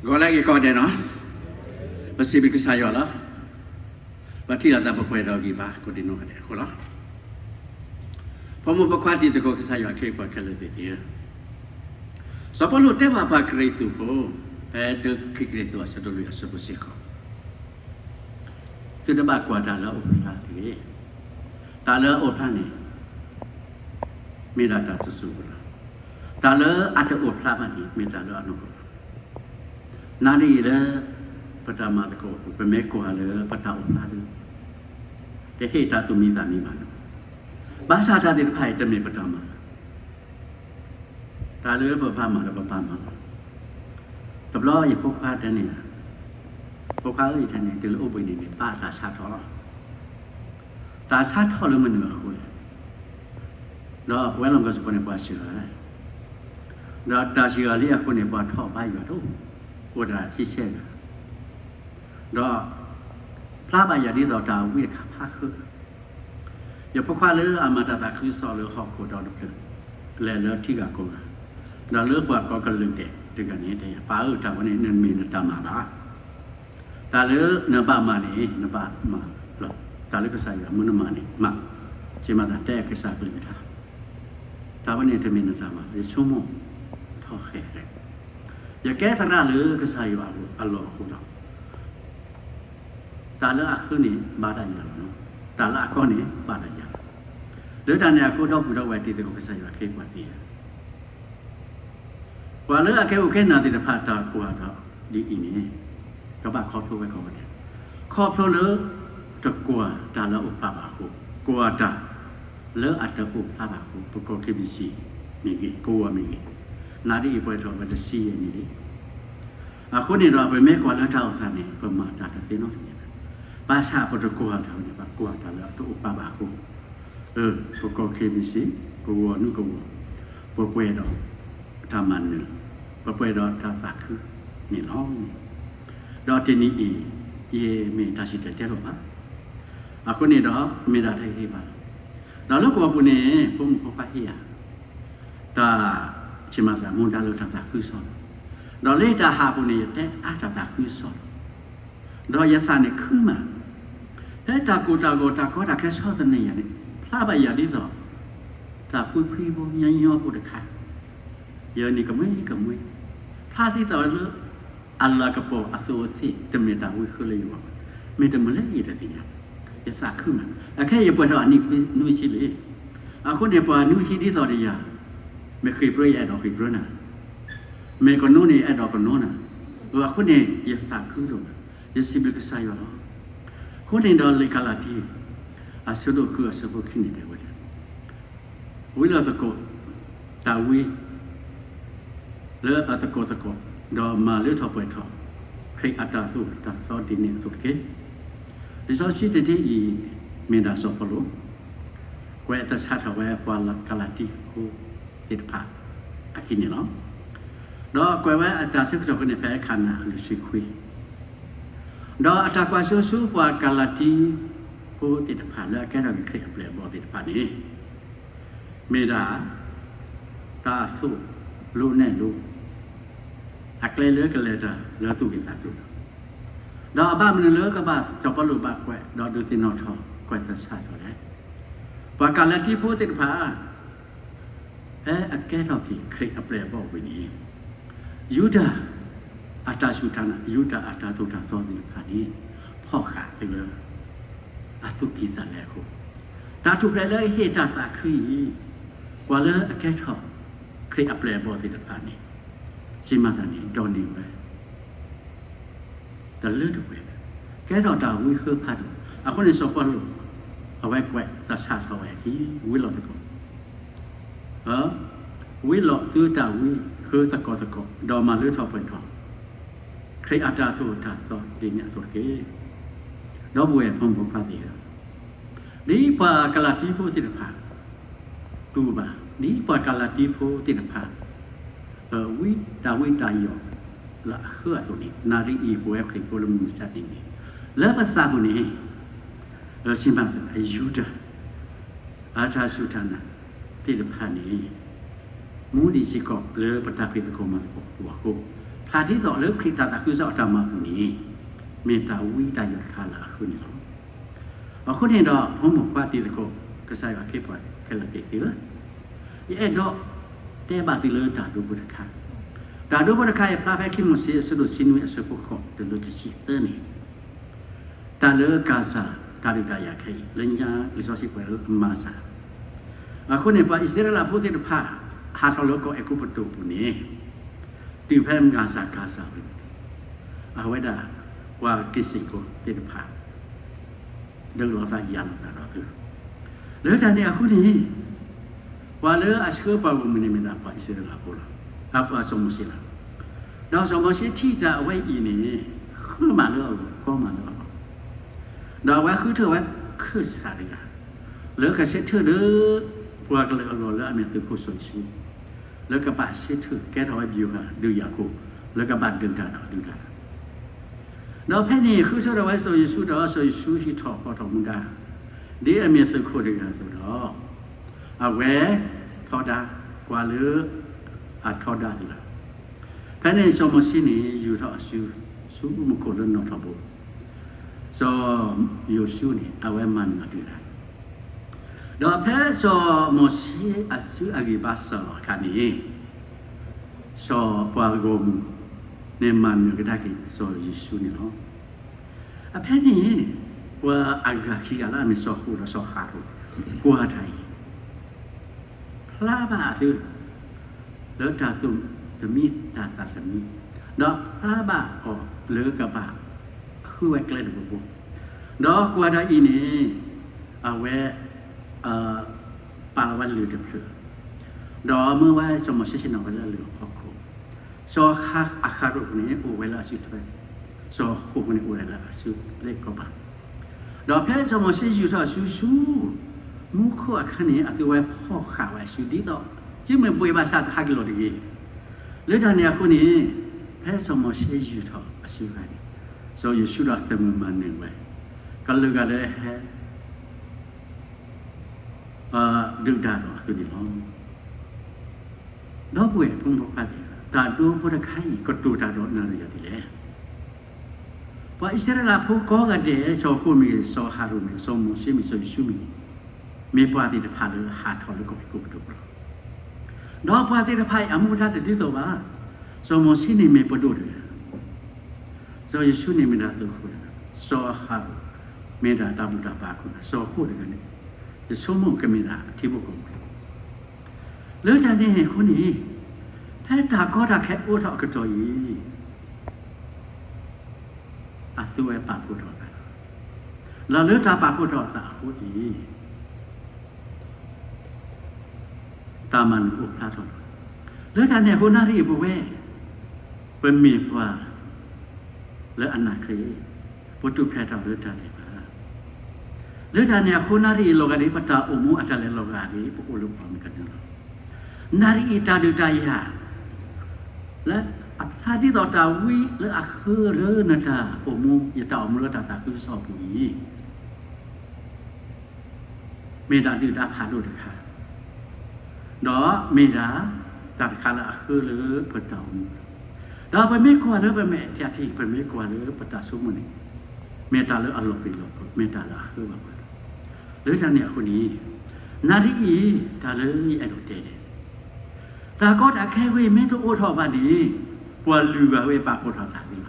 ဂီၤလၢအဂ့ၤကိးဂၤဒဲးနီၤ, ပစံးဘျုးကစၢ်ယွၤလီၤ. ပထံၣ်လိာ်သးပှဲၤပှဲၤဒီးဂံၢ်ဘါကိးဒံနီၢ်ဂၤဒဲးအဃိလီၤ. ဖိမုၣ်ဖိခွါတံၤသကိး ကစၢ်ယွၤအခ့အပှၤခဲလၢာ်သ့ၣ်သ့ၣ်ဧၢ, စီၤပီလူးတဲဘၣ်ပှၤကရံၣ်သူးဖိ, ဖဲတၢခံကရံၣ်သူးအဆၢဒိၣ်လွံၢ်အဆၢဖိစ့ၢ်ကီး, သုတဘၣ်ကွၢ်တၢ်လၢအအိၣ်ဖျါတဂ့ၤ. တၢ်လၢအအိၣ်ဖျါန့ၣ် မ့ၢ်ဒၣ်တၢ်တစိၤပူၤလီၤ. တၢ်လၢအတအိၣ်ဖျါဘၣ်န့ၣ် မ့ၢ်တၢ်လၢအနီၢ်ကီၢ်လီၤ. နာ်ဒ်အံၤလၢ ပတၢ်မၤသကိးအပူၤ ပမ့ၢ်ကွၢ်လၢပတၢ်အိၣ်ဖျါဒီး တဟ့ၣ်တၢ်သူၣ်မံသးမံဘၣ်လီၤ. ဘၣ်ဆၣ်တၢ်သ့ၣ်တဖၣ်အံၤ တမ့ၢ်ပတၢ်မၤလီၤ. တၢ်လၢပဘၣ်မၤဒီးပဘၣ်မၤလီၤ. တဘျီယဖိခွါတဲန့ၣ်, ဖိခွါဧၢ ယတဲန့ၣ် တုၤလၢအိၣ်ဘှံးနံၤန့ၣ် ဘၣ်တၢ်ဆါထီၣ်လီၤ. တၢ်ဆါထီၣ်လၢမနုၤအဃိလဲၣ်. ဒီးပဝဲလီၢ်ကီၢ်စ့ၢ်ကီးန့ၣ် ပှၤစှၤဂၤ, ဒီးတၢ်စှၤဂၤလံအဃိန့ၣ် ပှၤထီၣ်ဘါယွၤတအိၣ်, အိၣ်ဒၣ်ဆံဆဲဂၤ, ဒီးဖျါဘၣ်ယၤဒ်သိးတၢ်ဝံတခါဖးဃၢ, ယဖိခွါလၢအမၤတၢ်သးခုကစီၣ်လၢဟီၣ်ခိၣ်ဒီတဖျၢၣ် လဲၤလၢထံဂၤကီၢ်ဂၤ, ဒီးလၢပှၤကိးကလုာ်ဒဲးတဂၤန့ၣ် တဲယၤ ပၢ်ဧၢ တၢ်ဝဲန့ၣ် နမ့ၢ်နတၢ်မၤဘၣ်. တၢ်လၢနဘၣ်မၤန့ၣ် နဘၣ်မၤလီၤ. တၢ်လၢကစၢ်ယွၤမၢနမၤန့ၣ်မၤ, စ့မၤသးတဲကစၢ်ကလုၢ်ကထါ, တၢ်ဝဲန့ၣ်တမ့ၢ်နတၢ်မၤဘၣ်. ယဆိကမိၣ်ထီၣ်ဃဲးဃဲး, ယကဲသရၣ်လၢကစၢ်ယွၤအလီၢ်အဃိလီၤ. တၢ်လၢအဃၢန့ၣ် ဘၣ်တၢ်ယၤလီၤ, တၢ်လၢအကီန့ၣ် ဘၣ်တၢ်ယၤလီၤ. လၢတၢ်န့ၣ်အဃိ ဒီပုၢ်ဒီဝဲၢ်တံၤသကိး ကစၢ်ယွၤအခ့အပှၤသ့ၣ်ဧၢ, ပှၤလၢအကဲအိၣ်ကဲနၤသ့ၣ်တဖၣ် တၢ်ကွၢ်တၢ်ဒ်အံၤန့ၣ် ကဘၣ်ခီဖျိဝဲကိးဂၤဒဲး, ခီဖျိလၢ တကွၢ်တၢ်လၢအအိၣ်ဖျါဘၣ်အဃိ, ကွၢ်တၢ်လၢအတအိၣ်ဖျါဘၣ်အဃိ, ပကိး KBC မ့ၢ်ဂ့ၤ, ကဝီၤမ့ၢ်ဂ့ၤ, နာ်ဒ်အံၤ ပှဲၤထီၣ်ဝဲတဆံယဲၢ်နံၣ်လံ. အဃိန့ၣ်ဒီး ပမ့ၢ်ကွၢ်လၢတၢ်အိၣ်သးန့ၣ် ပမၤတၢ်တသ့နီတမံၤဘၣ်. ဘၣ်ဆၣ်ပတကွၢ်တၢ်န့ၣ် ပကွၢ်တၢ်လၢအတအိၣ်ဖျါဘၣ်အဃိ, ပကိး KBC ကဝီၤနုကဝီၤ, ပပှဲၤဒီးတၢ်မၤနၢၤ, ပပှဲၤဒီးတၢ်သးခုန့ၣ်လီၤ. ဒီးတနံၤအံၤ ယမ့ၢ်တၢ်စံၣ်တဲၤတဲလီၤဘၣ်. အဃိန့ၣ်ဒီး မ့ၢ်ဒၣ်တၢ်ဟ့ၣ်ဘၣ်လီၤ. ဒီးလၢကဝီၤပူၤန့ၣ် ဖိမုၣ်ဖိခွါဟ့ၣ်ယၤ တၢ် စ့မၤသး မူဒါလၢတၢ်သးခုကစီၣ်လီၤ. ဒီးလၢတၢ်ဟးပူၤန့ၣ် ယတဲအါတၢ်သးခုကစီၣ်လီၤ. ဒီးယသးန့ၣ်ခုမး, ဖဲတၢ်ကိၢ်တၢ်ဂီၤတၢ်ကီတၢ်ခဲဆီၣ်သနံးယၤန့ၣ် ဖျါဘၣ်ယၤဒ်သိး တၢ်ပှ့ၤဖှံဖိညီညီဖိတခါ, ယန့ၣ်ကမှံကမှံ, ဖျါဒ်သိးလၢ အလၤကပီၤအသိးအသ့ၣ် တမ့ၢ်တၢ်ဝံဃၢလၢယဂီၢ်ဘၣ်. မ့ၢ်တမုာ်လၢယတသ့ၣ်ညါ, ယသးခုမး. အခဲအံၤယပှဲၤထီၣ်အနံၣ်နွံဆံလံ. အဃိန့ၣ် ပှၤနွံဆံဒ်သိးဒီးယၤ, မ့ၢ်ဃ့ၢ်ပြၢယအဲၣ်ဒိးဃ့ၢ်ပြၢနၤ, မ့ၢ်ကနိန့ၣ် ယအဲၣ်ဒိးကနိနၤ. အဃိန့ၣ် ယသးခုဒိၣ်မး, ယစံးဘျုးကစၢ်ယွၤလီၤ. အဃိန့ၣ်ဒီးလံာ်ကလၤတံ အဆၢဒိၣ်ဃုအဆၢဖိခံန့ၣ်တဲဝဲဒၣ် ဝံလီၤသကိးတၢ်ဝံ လၢအသကိးသကိး, ဒီးမၤလၢထီၣ်ပှဲၤထီၣ် ခရံာ်အတၢ်သိၣ်တၢ်သီဒ်န့ၣ်အသိးတက့ၢ်. လံာ်စီဆှံတထံၣ်အံၤ မ့ၢ်ဒၣ်စီၤပီလူး ကွဲးသဆၣ်ထီၣ်ဝဲပှၤကလၤတံဖိသ့ၣ်တဖၣ်အခံန့ၣ်လီၤ. ဒီးကွဲးဝဲအတၢ်ဆၢကတီၢ်ဖဲန့ၣ် ဖဲခါနၤအလွံၢ်ဆံခွံ, ဒီးအတၢ်ကွၢ်စိဆူပှၤကလၤတံဖိသ့ၣ်တဖၣ် လၢအကဲထီၣ်က့ၤခရံာ်အပျဲၢ်အဘီၣ်သ့ၣ်တဖၣ်န့ၣ် မ့ၢ်ဒၣ် တၢ်အသိၣ်လိနဲၣ်လိ အကျဲလၢကလဲၤတၢ်လၢသူၣ်ဂ့ၤသးကျိၤလီၤ. ဒီးအဘၣ်မနုၤလၢကဘၣ်စီၤပီလူးဘၣ်ကွဲး ဒီးဒုးသ့ၣ်နီၣ်ထီၣ်ကွဲးသဆၣ်ထီၣ်လဲၣ်. ပှၤကလၤတံဖိသ့ၣ်တဖၣ် ဖဲအကဲထီၣ်က့ၤခရံာ်အပျဲၢ်အဘီၣ်ဝံၤန့ၣ် ယူဒၤအတၢ်စူၢ်တၢ်နာ် ယူဒၤအတၢ်သိၣ်တၢ်သီသ့ၣ်တဖၣ်န့ၣ် ဖီၣ်ဃာ်သုလၢ အသူၣ်ကံၢ်သးလဲအဃိ, တၢ်ထူၣ်ဖျဲးလၢအဟ့ၣ်တၢ်သးခုအံၤ ပှၤလၢအကဲထီၣ်ခရံာ်အပျဲၢ်အဘီၣ်သ့ၣ်တဖၣ်န့ၣ် စ့မၤသးန့ၣ် ဒိးန့ၢ်ဝဲ တလၢတပှဲၤဘၣ်, ကဲထီၣ်တၢ်ဝံဃၢဖးဒိၣ်. အဃိန့ၣ်စီၤပီလူး အဝဲကွဲးသဆၣ်ထီၣ်ဝဲအခံ ဝံလီၤသကိး ဝံလီၤသုတၢ်ဝံဃၢသကိးသကိး ဒီးမၤလၢထီၣ်ပှဲၤထီၣ် ခရံာ်အတၢ်သိၣ်တၢ်သီဒ်န့ၣ်အသိးတက့ၢ်. ဒီပုၢ်ဝဲၢ်ဖိမုၣ်ဖိခွါသ့ၣ်ဧၢ, ဒ်ပှၤကလၤတံဖိသ့ၣ်တဖၣ် တူၢ်ဘၣ်, ဒ်ပှၤကလၤတံဖိသ့ၣ်တဖၣ် ဝံတၢ်ဝံတၢ်ယိးလၢအဃၢအသိးန့ၣ်, နၣ်ရံၣ်အံၤပဝဲခရံာ်ဖိလၢမုၢ်မဆါတနံၤန့ၣ် လၢပသးပူၤန့ၣ် စံးဘၣ်သး ယူဒၤ အတၢ်စူၢ်တၢ်နာ်သ့ၣ်တဖၣ်န့ၣ် မူဒံးစ့ၢ်ကီးလၢပတၢ်ဖံးသကိးမၤသကိးအပူၤအဃိ, ဖ တၢ်ဒ်သိးလၢခရံာ်တၢ်သးခုကစီၣ်အတၢ်မၤပူၤန့ၣ် မ့ၢ်တၢ်ဝံတၢ်ယိးတခါလၢအဃုန့ၣ်လီၤ. အဃိန့ၣ်ဒီး ဖိမုၣ်ဖိခွါတံၤသကိး ကစၢ်ယွၤခ့ပှၤခဲလၢာ်သ့ၣ်သုဧၢ, ယအဲၣ်ဒိးတဲဘၣ်သုလၢတၢ်ဒိဖိတခါ, တၢ်ဒိဖိတခါအံၤဖျါဖဲခံမိၤၡ့အဆၢဒိၣ်ဆံနွံအဆၢဖိဃိးတုၤလၢတဆံသၢန့ၣ် တၢ်လၢကၤစၤ တၢ်ဒုးတၢ်ယၤခဲအံၤ လၢညါလံာ်စီဆှံပှဲၤလၢမၤစၤ, အဃိန့ၣ် ပှၤအံၣ်စရ့လးဖိသ့ၣ်တဖၣ် ဟးထီၣ်လၢကီၢ်အဲၤကူပတူးအပူၤန့ၣ် တုၤဖဲမၤစၤကၤစၤဝံၤန့ၣ် အဝဲဒၣ် ပှၤက့ၤစ့ၢ်ဖိသ့ၣ်တဖၣ် ဒုးလိာ်သးယၤလိာ်သးဒီးသု, လၢတၢ်န့ၣ်အဃိန့ၣ် ပှၤလၢအဆှၢပှၤဂီၢ်မုၢ်န့ၣ်မ့ၢ်ဒၣ်ပှၤအံၣ်စရ့လးဖိလီၤ, အပှၤစီၤမိၤၡ့လီၤ. ဒီးစီၤမိၤၡ့ထံၣ်တၢ်အဝဲအံၤန့ၣ် ဃၢမးလၢအဂီၢ် ကီမးလၢအဂီၢ်, ဒီးအဝဲဃုထၢဝဲခၢၣ်စးတဂၤ လၢကဆၢထၢၣ်လၢ ပှၤကလုာ်အဂီၢ်လၢအမ့ၢ်သုးခိၣ်စီၤယိၤၡူ လၢကဘၣ်ဆၢထၢၣ်ကဲထီၣ်ဝဲဘျူၤဟၣ်ဒုးယၤခိၣ် လၢကဘၣ်ဒုးတၢ်ဒီးဒုးတၢ် ဒီးဖဲန့ၣ်ဃုထၢထီၣ်ဝဲစီၤယိၤၡူဒီး စီၤယိၤၡူဟံးထီၣ်ဃီထီၣ်မူဒါ ဒ်အမ့ၢ်သုးခိၣ်တဂၤအသိးဒီး အဝဲထီဒါ ကွၢ်လၢအထီဒါသုလီၤ. ဖဲန့ၣ်စီၤမိၤၡ့န့ၣ် ယူာ်ထီၣ်အစု ဆူမူခိၣ်လၢနီၣ်ထီၣ်ဘိ, စီၤယိၤၡူန့ၣ် အဝဲမၤနၢၤအီၤတဂၤ ဒီးဖဲစီၤမိၤၡ့အစုအဂံၢ်ဘါစၢၤလီၤအခါန့ၣ် စီၤပှၤဂီၢ်မုၢ်န့ၣ်မၤနၢၤကဒါက့ၤစီၤယိၤၡူန့ၣ်လီၤ. အဖဲန့ၣ် ပှၤအဂၤခံဂၤလၢအမ့ၢ်စီၤဃိၣ်ဒီးစီၤဟၤရိၣ် ကွၢ်တၢ်အံၤ ဖျါဘၣ်အသု လၢတၢ်သူၣ်တမံတၢ်သးတမံ, ဒီးဖျါဘၣ်အီၤလၢကဘၣ်ဃုဝဲကျဲတဘိဘိ, ဒီးကွၢ်တၢ်အံၤန့ၣ် အဝဲ ပာ်လီၤဝဲလၢၢ်တဖျၢၣ်, ဒီးမၢဝဲစီၤမိၤၡ့ဆ့ၣ်နီၤဝဲလၢလၢၢ်အဖီခိၣ်, စီၤဟၤရိၣ်န့ၣ်အိၣ်ဝဲလၢအစုထွဲ, စီၤဃိၣ်န့ၣ်အိၣ်ဝဲလၢအစုလ့ၣ်ကီၢ်ပၤ, ဒီးဖဲစီၤမိၤၡ့ယူာ်ထီၣ်စုဆူ မူခိၣ်အခါန့ၣ် အသုဝဲဖီၣ်ဃာ်ဝဲအစုဒ်သိး စုမုၢ်ဘှ့းဘၣ်ဆၣ်တဟးက့ၤလီၤတဂ့ၤ. လၢတၢ်န့ၣ်အဃိန့ၣ် ဖဲစီၤမိၤၡ့ယူာ်ထီၣ်အစုအခါန့ၣ် စီၤယိၤၡူဒီးသုးမုၢ်မၤနၢၤဝဲ, ကလုာ်ဂၤလၢဟဲ ဒုးတၢ်ဒီးအသုန့ၣ်လီၤ. ဒီပုၢ်ဝဲၢ်ဖိမုၣ်ဖိခွါသ့ၣ်ဧၢ, တၢ်ဒိဖိတခါအံၤကတိၤတၢ်ဒီးနၤဒီးယၤဒ်လဲၣ်. ပှၤအံၣ်စရ့လးဖိကိးဂၤဒဲး စီၤဃိၣ်မ့ၢ်ဂ့ၤ, စီၤဟၤရိၣ်မ့ၢ်ဂ့ၤ, စီၤမိၤၡ့မ့ၢ်ဂ့ၤ, စီၤယိၤၡူမ့ၢ်ဂ့ၤ, မ့ၢ်ပှၤသ့ၣ်တဖၣ်လၢဟးထီၣ်လၢကီၢ်အဲၤကူပတူးပူၤလီၤ. ဒီးပှၤသ့ၣ်တဖၣ်အံၤအမူအဒါတဒ်သိးဘၣ်. စီၤမိၤၡ့န့ၣ်မ့ၢ်ပဒိၣ်တဂၤ, စီၤယိၤၡူန့ၣ်မ့ၢ်ဒၣ်သုးခိၣ်တဂၤ, စီၤဟၤရိၣ်မ့ၢ်ဒၣ်တၢ်ဘူၣ်တၢ်ဘါအခိၣ်နၢ်, စီၤဃိၣ်တဂၤန့ၣ် ယဆိကမိၣ်ကမ့ၢ်ဒၣ်ထံဖိကီၢ်ဖိလီၤ. လၢတၢ်န့ၣ်အဃိန့ၣ် ဖဲတၢ်ကီတၢ်ခဲအိၣ်ထီၣ်အကတီၢ်အံၤ အသုဝဲပာ်ဖှိၣ်ထီၣ်အသးလီၤ. ဒီးလၢတၢ်ပာ်ဖှိၣ်ထီၣ်အသးအဃိအံၤ တၢ်မၤနၢၤအိၣ်ဖျါထီၣ်လီၤ. လၢတၢ်န့ၣ်အဃိ နၣ်ရံၣ်အံၤပဝဲ ပမ့ၢ်ပှၤလၢအနာ်ခရံာ်, ပတူၢ်ဖျဲးထီၣ်လၢတၢ်ဒဲးဘး လၢတၢ်န့ၣ်အဃိ နၣ်ရံၣ်အံၤလီၤဂာ်ဒ် ပတၢ်အိၣ်မူအတၢ်လဲၤလီၤဂာ်ဒ် ပအိၣ်လၢပှၤမုၢ်ကနၢလီၤ. နၣ်ရံၣ်အံၤတၢ်ဒုးတၢ်ယၤ လၢအဖျါဒ်သိးတၢ်ဝံလၢအဃၢလၢနတၢ်အိၣ်မူ ယတၢ်အိၣ်မူလၢတၢ်သးခုကစီၣ်အပူၤအံၤ မ့ၢ်ဒၣ်ဒုၣ်ဒါဖးဒိၣ်တခါ, ဒီးမ့ၢ်ဒၣ်တၢ်တခါလၢအဃၢလၢပတၢ်အိၣ်မူ, ဒီးပမ့ၢ်ကွၢ်လၢပမဲာ်တၢ်ထံၣ် ပမ့ၢ်ကွၢ်လၢပတၢ်ဆိကမိၣ်န့ၣ် မ့ၢ်တၢ်လၢအလီၤပျံၤလီၤဖုး မ့ၢ်တၢ်လၢအဃၢဘၣ်ပှၤလီၤ. လၢတၢ်န့ၣ်အဃိန့ၣ် နၣ်ရံၣ်အံၤ တၢ်လၢယအဲၣ်ဒိးတဲန့ၣ် တၢ်ကီတၢ်ခဲဝဲအံၤမ့ၢ်တအိၣ်ထီၣ်ဘၣ်န့ၣ် ပှၤလုၢ်ဂၤဝဲပာ်ဖှိၣ်ထီၣ်သးသ့ဘၣ်.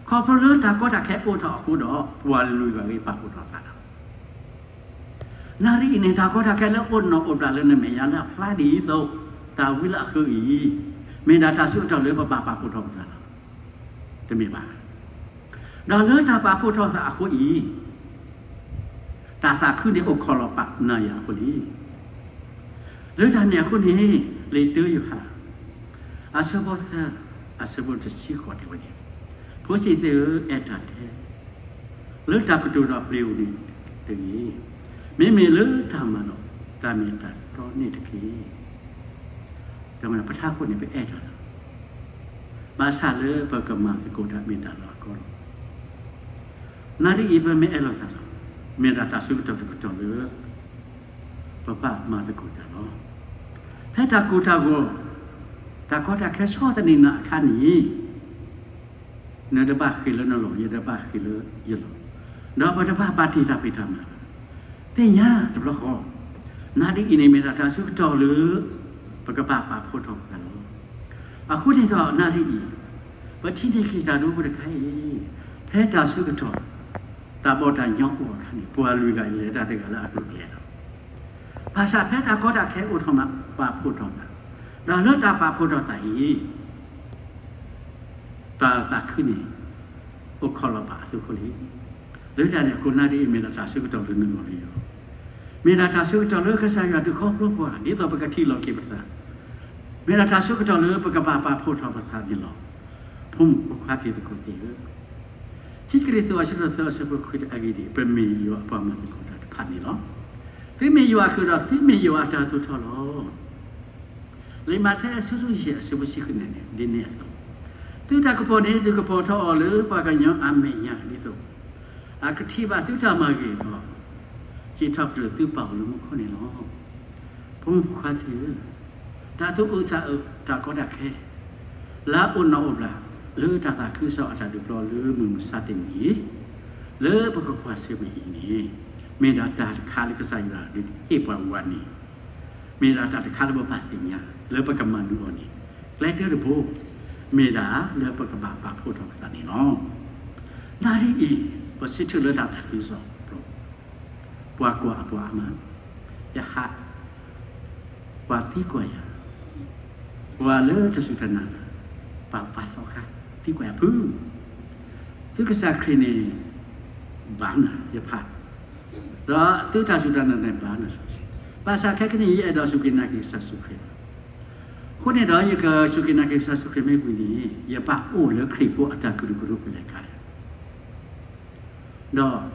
ခီဖျိလၢတၢ်ကီတၢ်ခဲအိၣ်ထီၣ်အဃိဒီး ပှၤလုၢ်ဂၤဝဲပာ်ဖှိၣ်ထီၣ်သးလီၤ. နၣ်ရံၣ်အံၤန့ၣ် တၢ်ကီတၢ်ခဲလၢအိၣ်နီၢ်အိၣ်ဘျးလၢနမဲာ်ညါလၢအဖျါဒ်သိး တၢ်ဝံလၢအဃၢအံၤ မ့ၢ်ဒၣ်တၢ်ဆၢကတီၢ်လၢပဘၣ်ပာ်ဖှိၣ်ထီၣ်ပသးလီၤ. တမ့ၢ်ဘၣ်. ဒီးလၢတၢ်ပာ်ဖှိၣ်ထီၣ်သးအဃိအံၤ တၢ်သးခုန့ၣ်အိၣ်ခိးလီၤပာ်နၤယၤအဃိလံ. လၢတၢ်န့ၣ်အဃိန့ၣ် လံာ်တၢယိၤဟၣ် အဆၢဖိသၢ အဆၢဖိတဆံဃိးတဲဝဲန့ၣ်, ဖိဆံးသ့ၣ်ဧၢ, အဲၣ်တၢ်ထဲ လၢတၢ်ကတိၤဒီးပျ့ၤဧိၤန့ၣ်တဂ့ၤ, မ့မ့ၢ်လၢတၢ်မၤဒီး တၢ်မ့ၢ်တၢ်တီန့ၣ်တက့ၢ်. ပထးခိၣ်န့ၣ် ပအဲၣ်တၢ်လီၤ. ဘၣ်ဆၣ်လၢပကမၤသကိးတၢ်မ့ၢ်တၢ်လၢအကီလီၤ. နၣ်ရံၣ်အံၤပမ့ၢ်အဲၣ်လိာ်သးဒီး မ့ၢ်ဒၣ်တၢ်ဆၢကတီၢ်တကတီၢ်လၢ ပဘၣ်မၤသကိးတၢ်လီၤ. ဖဲတၢ်ကိၢ်တၢ်ဂီၤ တၢ်ကီတၢ်ခဲဆီၣ်သနံးနၤအခါန့ၣ် နတဘၣ်ဃ့ၢ်လၢနလီၢ်, ယတဘၣ်ဃ့ၢ်လၢယလီၢ်, ဒီးပတဘၣ်ပာ်တ့ၢ်တၢ်ဖံးတၢ်မၤဘၣ်. သ့ၣ်ညါတဘျီဃီ, နၣ်ရံၣ်အံၤန့ၣ်မ့ၢ်ဒၣ်တၢ်ဆၢကတီၢ်လၢ ပကဘၣ်ပာ်ဖှိၣ်ထီၣ်ပသးလီၤ. အဃိန့ၣ်ဒီးနၣ်ရံၣ်အံၤ, ပထံၣ်န့ၢ်က့ၤတၢ်ဒိဖိတခါအံၤ, ဖဲတၢ်ဆၢကတီၢ် တၢ်ဘီၣ်တၢ်ညီအိၣ်အခါန့ၣ် ပှၤလွံၢ်ဂၤလဲၤတၢ်တဂၤလၢအကျိၤအကျဲလီၤ. ဘၣ်ဆၣ်ဖဲတၢ်ကီတၢ်ခဲအိၣ်ထီၣ်မး ပာ်ဖှိၣ်ထီၣ်သး, ဒီးလၢတၢ်ပာ်ဖှိၣ်ထီၣ်သးအံၤ တၢ်သးခုန့ၣ် အိၣ်ခိးလီၤပာ်အသုးခိၣ်လံ. လၢတၢ်န့ၣ်အဃိ နၣ်ရံၣ်အံၤမ့ၢ်ဒၣ်တၢ်ဆၢကတီၢ်လၢနဂီၢ်လၢယဂီၢ်, မ့ၢ်ဒၣ်တၢ်ဆၢကတီၢ်လၢကစၢ်ယွၤဒုးခီဖျိပှၤ ဒ်သိးပကထံၣ်လီၤက့ၤပသး, မ့ၢ်ဒၣ်တၢ်ဆၢကတီၢ်လၢပကဘၣ်ပာ်ဖှိၣ်ထီၣ်ပသးန့ၣ်လီၤ. ဖိမုၣ်ဖိခွါတံၤသကိးသ့ၣ်ဧၢ, ခံကရံၣ်သူးအဆၢဒိၣ်သၢအဆၢဖိခွံအဂ့ၢ်ဒ်အံၤ, ပမ့ၢ်ယွၤအပှၤမၤသကိးတၢ်တဖၣ်န့ၣ်လီၤ. သုမ့ၢ်ယွၤအခုၣ်ဒီးသုမ့ၢ်ယွၤအတၢ်သိၣ်တၢ်သီလီၤ. လံာ်မးသဲအဆၢဒိၣ်ယဲၢ်အဆၢဖိဆံဃုန့ၣ်န့ၣ် ဒ်န့ၣ်အသိး, သုတၢ်ကပီၤန့ၣ် ဒုးကပီၤထီၣ်အီၤလၢပှၤကညီအမဲာ်ညါဒ်သိး အကထံၣ်ဘၣ်သုတၢ်မၤဂ့ၤဒီး စံးထီၣ်ပတြၢၤသုပာ်အီၤလၢမူခိၣ်န့ၣ်လီၤ. ဖိမုၣ်ဖိခွါသ့ၣ်ဧၢ, တၢ်သူၣ်အုးသးအုး တၢ်ကီတၢ်ခဲ လၢအအိၣ်နီၢ်အိၣ်ဘျး လၢတၢ်သးခုကစီၣ်အတၢ်ဒုးပျီလၢမုၢ်မဆါတနံၤအံၤ လၢပကကွၢ်ဆၢၣ်မဲာ်အံၤန့ၣ် မ့ၢ်ဒၣ်တၢ်တခါလၢကစၢ်ယွၤဒုးဟ့ၣ်ပှၤဝၤန့ၣ် မ့ၢ်ဒၣ်တၢ်တခါလၢပဘၣ်သ့ၣ်ညါ လၢပကမၤနၢၤအီၤန့ၣ် ကျဲတၢတဘိ မ့ၢ်ဒၣ်လၢပကဘၣ်ပာ်ဖှိၣ်ထီၣ်ပသးန့ၣ်လီၤ. နၣ်ရံၣ်အံၤ ပစံးထီၣ်လၢတၢ်သးခုကစီၣ် ပှၤကွၢ်အပှၤအါမး, ယဟး, ပှၤသံကွၢ်ယၤ, ပှၤလၢတစူၢ်တနာ်, ပှၤပာ်သီခါ, သံကွၢ်ယၤဖု, သုကစၢ်ခရံာ်န့ၣ် ဘၣ်နၤယဖး, ဒီးသုတၢ်စူၢ်တၢ်နာ်န့ၣ်ဘၣ်နၤ, ဘၣ်ဆၣ်ခဲကနံၣ်အံၤ ယအဲၣ်ဒိးစူၢ်က့ၤနာ်က့ၤကစၢ်ယ့ၣ်ၡူးခရံာ်လီၤ. အဃိန့ၣ်ဒီး ယကစူၢ်က့ၤနာ်က့ၤကစၢ်ယ့ၣ်ၡူးခရံာ်မ့ၢ်ဝံၤန့ၣ် ယဘၣ်အိၣ်လၢခရံာ်ဖိအတၢ်ကရူၢ်ကရၢဖဲလဲၣ်တခါလဲၣ်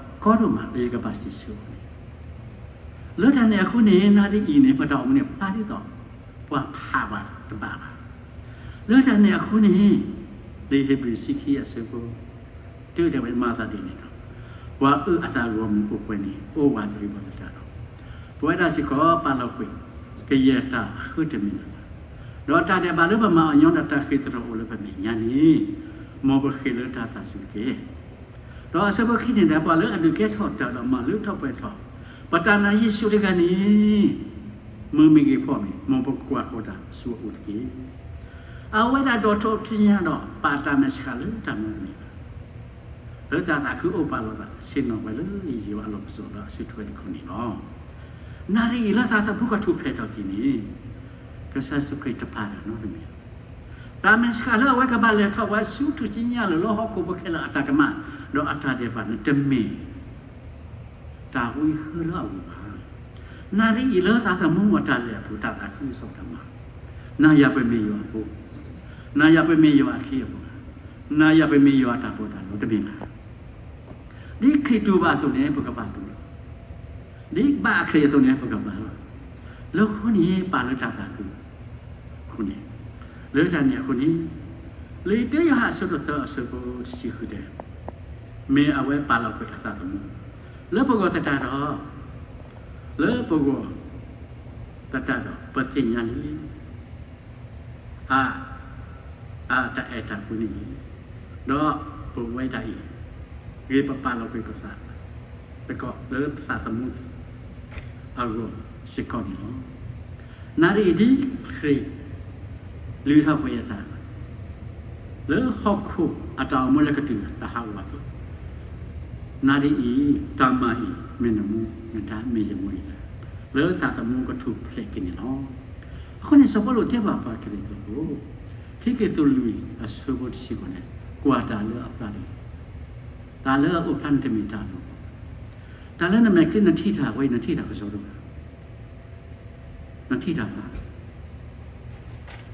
ဒီးကီဒိၣ်မးလၢယကဘၣ်စံးဆၢအီၤန့ၣ်, လၢတၢ်န့ၣ်အဃိန့ၣ် နၣ်ရံၣ်အံၤန့ၣ် ပတၢ်အိၣ်မူန့ၣ် ဖျါဒ်သိး ပှၤဖးဘၣ်တဘၣ်ဘၣ်. လၢတၢ်န့ၣ်အဃိန့ၣ် လံာ်ဧ့ၤဘြံၤဆံခံအဆၢဖိ တုၤဒၣ်ဝဲမၤသးဒ်န့ၣ်ဒီး ပှၤအုၣ်အသးဂီၢ်မုၢ်အိၣ်ပှဲၤန့ၣ် အိၣ်ဝးတရံးပှၤသတးဒီး ပဝဲဒၣ်စ့ၢ်ကီးပာ်လီၤကွံာ် ကယဲၢ်တၢ်အဃၢတမံၤလၢၤဘၣ်. ဒီးတၢ်ဒဲးဘးလၢပမၤအီၤညီဒီးတၢ်ဃ့ၢ်သရိာ်အိၣ်လၢပမဲာ်ညါန့ၣ် မ်ပဃ့ၢ်လၢတၢ်သးစူၤတက့ၢ်. ဒီးအဆၢဖိခံန့ၣ်ဒီး ပှၤလၢအဒုးကဲထီၣ်တၢ်ဒီးမၤလၢထီၣ်ပှဲၤထီၣ် ပတၢ်နာ်ယ့ၣ်ၡူးတဂၤန့ၣ် မုၢ်မ့ၢ်ဂ့ၤဖှီၣ်မ့ၢ် မ်ပကကွၢ်ဃီၤတၢ်ဆူအအိၣ်တက့ၢ်. အဝဲဒၣ်ဒိးထီၣ်ထူၣ်စုညါဒီး ပာ်တၢ်မဲာ်ဆှးလၢတၢ်မနုၤတမံၤဘၣ်. လၢတၢ်သးခုအိၣ်ပာ်လီၤသး ဆ့ၣ်နီၤဝဲလၢယွၤအလီၢ်ပစိာ်ဒီးအစုထွဲတခီန့ၣ်လီၤ. နၣ်ရံၣ်အံၤလၢသးသမူကထူၣ်ဖျဲးထီၣ်က့ၤန့ၣ် ကစၢ်ယ့ၣ်ၡူးခရံာ်တပာ်တၢ်နီတမံၤဘၣ်. တၢ်မဲာ်ဆှးလၢအဝဲကဘၣ်လဲၤထီၣ်ဝဲဆူထူၣ်စုညါလၢ လၢဟီၣ်ခိၣ်ဖိခဲလၢာ်အတၢ်ကမၣ် ဒီးအတၢ်ဒဲးဘးန့ၣ် တမ့ၢ် တၢ်ဝံဃၢလၢအဂီၢ်ဘၣ်. နၣ်ရံၣ်အံၤလၢသးသမူအတၢ်လဲၤအပူၤ တၢ်သးခုကစီၣ်တၢ်မၤ, နၤယၤပမ့ၢ်ယွၤအဖိ, နၤယၤပမ့ၢ်ယွၤအခ့အပှၤ, နၤယၤပမ့ၢ်ယွၤအတၢ်ပီးတၢ်လီ တမ့ၢ်ဘၣ်. ဒ်ခရံာ်တူၢ်ဘၣ်အသိးန့ၣ် ပကဘၣ်တူၢ်လီၤ. ဒ်ဘၣ်အခရံာ်အသိးန့ၣ် ပကဘၣ်လီၤ. လၢအဃိန့ၣ် ပာ်လၢတၢ်သးခု အဃိန့ၣ် လၢတၢ်န့ၣ်အဃိန့ၣ် လံာ်တၢယိၤဟၣ်အဆၢဒိၣ်သၢအဆၢဖိတဆံဃုတဲ, မ့ၢ်အဝဲပာ်လီၤကွံာ်အသးသမူ လၢပဂီၢ်သတးဒီး လၢပဂီၢ်သတးဒီး ပသ့ၣ်ညါလံ အ အတၢ်အဲၣ်တၢ်ကွံန့ၣ်လံ. ဒီးပဝဲဒၣ်အံၤ ဂ့ၤပပာ်လီၤကွံာ်ပသး သကိးလၢပသးသမူအဂီၢ်စ့ၢ်ကီးန့ၣ်လီၤ. နၣ်ရံၣ်အံၤဒ်ခရံာ် လုၢ်ထီၣ်ပှဲၤအသး လၢဟီၣ်ခိၣ်အတၢ်အိၣ်မူလၢကတုၤတဟးဂီၤအသိး, နၣ်ရံၣ်အံၤ တၢ်မၤအံၤ မ့ၢ်နမူနဒါ မ့ၢ်ယမူယဒါ လၢသးသမူကထူၣ်ဖျဲးက့ၤန့ၣ်လီၤ. အဃိန့ၣ် စီၤပီလူးတဲဘၣ်ပှၤကရံၣ်သူးဖိ ခံကရံၣ်သူးလွံၢ်အဆၢဖိတဆံဃိးန့ၣ် ကွၢ်တၢ်လၢအဖျါတဂ့ၤ, တၢ်လၢအအိၣ်ဖျါန့ၣ်တမ့ၢ်တၢ်အလီၢ်, တၢ်လၢနမဲာ်ချံနထံၣ်တၢ်ဝဲအံၤ နထံၣ်တၢ်ကစီဒီဘၣ်, နထံၣ်တၢ်ဘၣ်.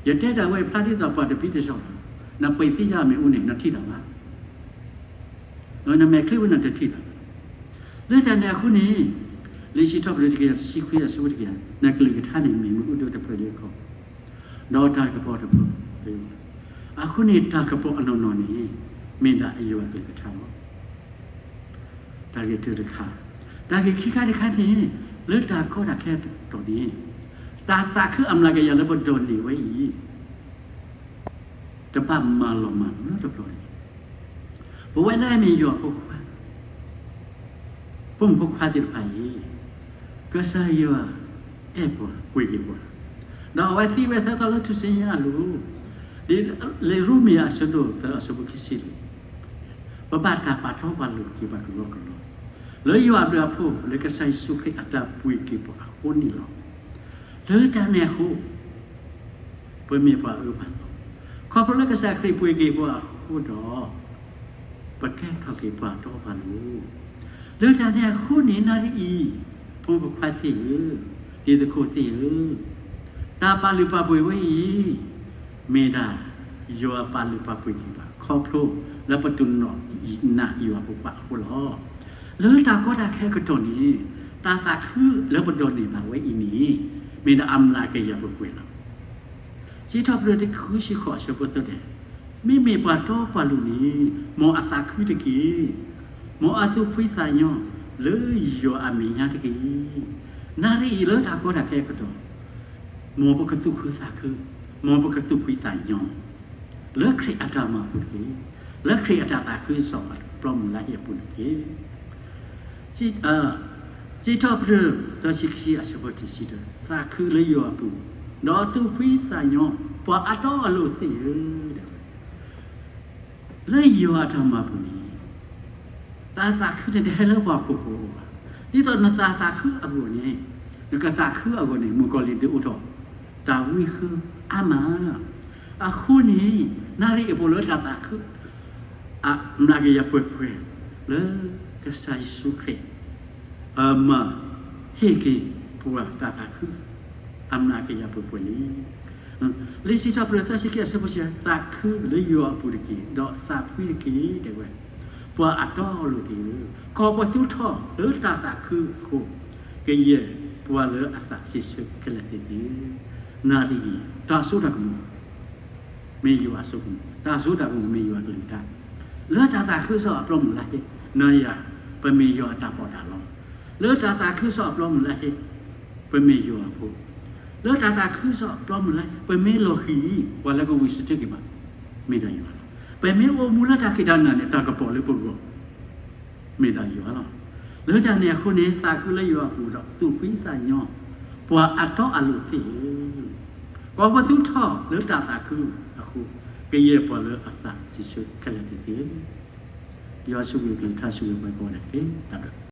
ယတဲတၢ်ဝဲအံၤဖျါဒ်သိးပှၤတပံတစီၣ်, နပံာ်သံယါမ့ၢ်အူန့ၣ် နထံၣ်တၢ်ဘၣ်. နမဲာ်ချံဝဲနတထံၣ်တၢ်ဘၣ်. လၢတၢ်န့ၣ်အဃိန့ၣ် လံာ်စံးထီၣ်ပတြၢၤတကယၤတဆံခွံအဆၢဖိတကယၤ, နကလုၢ်ကထါန့ၣ်မ့ၢ်မ့ၣ်အူဒၢတဖျၢၣ်လၢခီၣ်, ဒီးတၢ်ကပီၤတဖျၢၣ်လၢယွၤ, အဃိန့ၣ် တၢ်ကပီၤအနီၢ်နီၢ်န့ၣ် မ့ၢ်ဒၣ်ယွၤကလုၢ်ကထါလီၤ. တၢ်ဂ့ၢ်တၢတခါ, တၢ်ဂ့ၢ်ခံခါတခါန့ၣ် လၢတၢ်ကီတၢ်ခဲအတီၢ်န့ၣ် တၢ်သးခုအမျးကယၤလၢပဒိးန့ၢ်ဝဲအံၤ တဘၣ်မၤလီၤမၢ်နီတဘျီတဂ့ၤ. ပဝဲဒၣ်မ့ၢ်ယွၤဖိခွါ, ဖိမုၣ်ဖိခွါသ့ၣ်တဖၣ်အံၤ, ကစၢ်ယွၤအဲၣ်ပှၤပှ့ၤက့ၤပှၤ, ဒီးအဝဲသံဝဲသၢသီလၢထူၣ်စုညါအလိၤ, ဒ်လံာ်ရိမ့ၤအဆၢဒိၣ်သၢအဆၢဖိခံဆံလွံၢ်, ပဘၣ်တၢ်ပာ်တီပာ်လိၤက့ၤပှၤကလီကလီ, လၢယွၤအဘျုးအဖှိၣ် လၢကစၢ်ယ့ၣ်ၡူးခရံာ်အတၢ်ပှ့ၤက့ၤပှၤအဃိန့ၣ်လီၤ. လၢတၢ်န့ၣ်အဃိ ပမ့ၢ်ပှၤအၢပှၤသီ, ခီဖျိလၢကစၢ်ခရံာ်ပှ့ၤက့ၤပှၤအဃိဒီး, ပကဲထီၣ်က့ၤပှၤတီပှၤလိၤ. လၢတၢ်န့ၣ်အဃိန့ၣ် နၣ်ရံၣ်အံၤ, ဖိမုၣ်ဖိခွါသ့ၣ်ဧၢ, ဒ်သကိးသ့ၣ်ဧၢ, တၢ်ပာ်လုၢ်ပာ်ပှ့ၤဝဲအံၤ, မ့ၢ်ဒၣ်ယွၤပာ်လုၢ်ပာ်ပှ့ၤက့ၤပှၤ ခီဖျိလၢပတနာ်ယွၤဖိခွါအဃိလီၤ. လၢတၢ်ကီတၢ်ခဲအကတီၢ်န့ၣ်, တၢ်သးခုလၢပဒိးန့ၢ်ဘၣ်ဝဲအံၤန့ၣ်, မ့ၢ်ဒၣ်အမျးကယၤပှဲၤပှဲၤလီၤ. စံးထီၣ်ပတြၢၤတဆံဃိးအဆၢဖိသၢဒဲး, မ့မ့ၢ်ပှၤတီပှၤလိၤန့ၣ်, မ်အသးခုတက့ၢ်. မ်အသူၣ်ဖှံသးညီလၢယွၤအမဲာ်ညါတက့ၢ်. နၣ်ရံၣ်အံၤလၢတၢ်ကီတၢ်ခဲအကတီၢ်, မ်ပကသူၣ်ခုသးခု, မ်ပကသူၣ်ဖှံသးညီ လၢခရံာ်အတၢ်မၤပူၤတက့ၢ်. လၢခရံာ်အတၢ်သးခုစီၤအပျီမုၢ်လၢ်ဟ့ၣ်အပူၤန့ၣ်တက့ၢ်. စံးထီၣ်ပတြၢၤသၢဆံခံအဆၢဖိတဆံတၢ, သးခုလၢယွၤအပူၤ, ဒီးသူၣ်ဖှံသးညီ, ပှၤအတီအလိၤသ့ၣ်ဧၢ, ဒ်ဝဲ လၢယွၤအတၢ်မၤပူၤန့ၣ်, တၢ်သးခုန့ၣ်တဟဲလၢပှၤဟီၣ်ခိၣ်ဖိအအိၣ်ဘၣ်. ဒ်သိးနသးသးခုအဂီၢ်န့ၣ်, နကသးခုအဂီၢ်န့ၣ် မုၣ်ကီၤလံၢ်ဒုးအိၣ်ထီၣ် တၢ်ဝံဃၢအါမး. အဃိန့ၣ်, နၣ်ရံၣ်အံၤပှဲၤလၢတၢ်သးခု အမျးကယၤပှဲၤပှဲၤ, လၢကစၢ်ယ့ၣ်ၡူးခရံာ် အမၤဟ့ၣ်က့ၤပှၤတၢ်သးခု အမျးကယၤပှဲၤပှဲၤလံ. လံာ်စံးထီၣ်ပတြၢၤသၢဆံခံအဆၢဖိဆံ, သးခုလၢယွၤအပူၤတက့ၢ်, ဒီးသးဖှံတက့ၢ်, ဒ်ဝဲ ပှၤအတီအလိၤသ့ၣ်ဧၢ, ကိးပသူထီၣ်လၢတၢ်သးခုအဃိ, ကယဲၢ်ပှၤလၢအသးစံးဆၢခဲလၢာ်သ့ၣ်ဧၢ. နၣ်ရံၣ်အံၤ တၢ်စိတၢ်ကမီၤ မ့ၢ်ယွၤအစိကမီၤ, တၢ်စိတၢ်ကမီၤမ့ၢ်ယွၤအကလုၢ်ကထါ, လၢတၢ်သးခုစီၤအပျီမုၢ်လၢ်ဟ့ၣ်, နယၤ, ပမ့ၢ်ယွၤအတၢ်ပီးတၢ်လီ, လၢတၢ်သးခုစီၤအပျီမုၢ်လၢ်ဟ့ၣ်, ပမ့ၢ်ယွၤအဖိ, လၢတၢ်သးခုစီၤအပျီမုၢ်လၢ်ဟ့ၣ် ပမ့ၢ်လီၤဃံၤအံၤ ပှၤလၢကဝံၤဆၢထၢၣ်က့ၤဘၣ်, မ့ၢ်ဒၣ်ယွၤလီၤ. ပမ့ၢ်အိၣ်မူလၢတၢ်ခံးတၢ်နၤန့ၣ် တၢ်ကပီၤလၢပဂီၢ် မ့ၢ်ဒၣ်ယွၤလီၤ. လၢတၢ်န့ၣ်အဃိန့ၣ် သးခုလၢယွၤအပူၤဒီး သူၣ်ဖှံသးညီ, ပှၤအတီအလိၤသ့ၣ်ဧၢ, ကိးပသူထီၣ်လၢတၢ်သးခုအဃိ, ကယဲၢ်ပှၤလၢအသးစံးဆၢခဲလၢာ်သ့ၣ်ဧၢ. ယွၤဆိၣ်ဂ့ၤအကလုၢ်ကထါဆိၣ်ဂ့ၤပှၤကိးဂၤဒဲးတက့ၢ်. တၢ်ဘျုး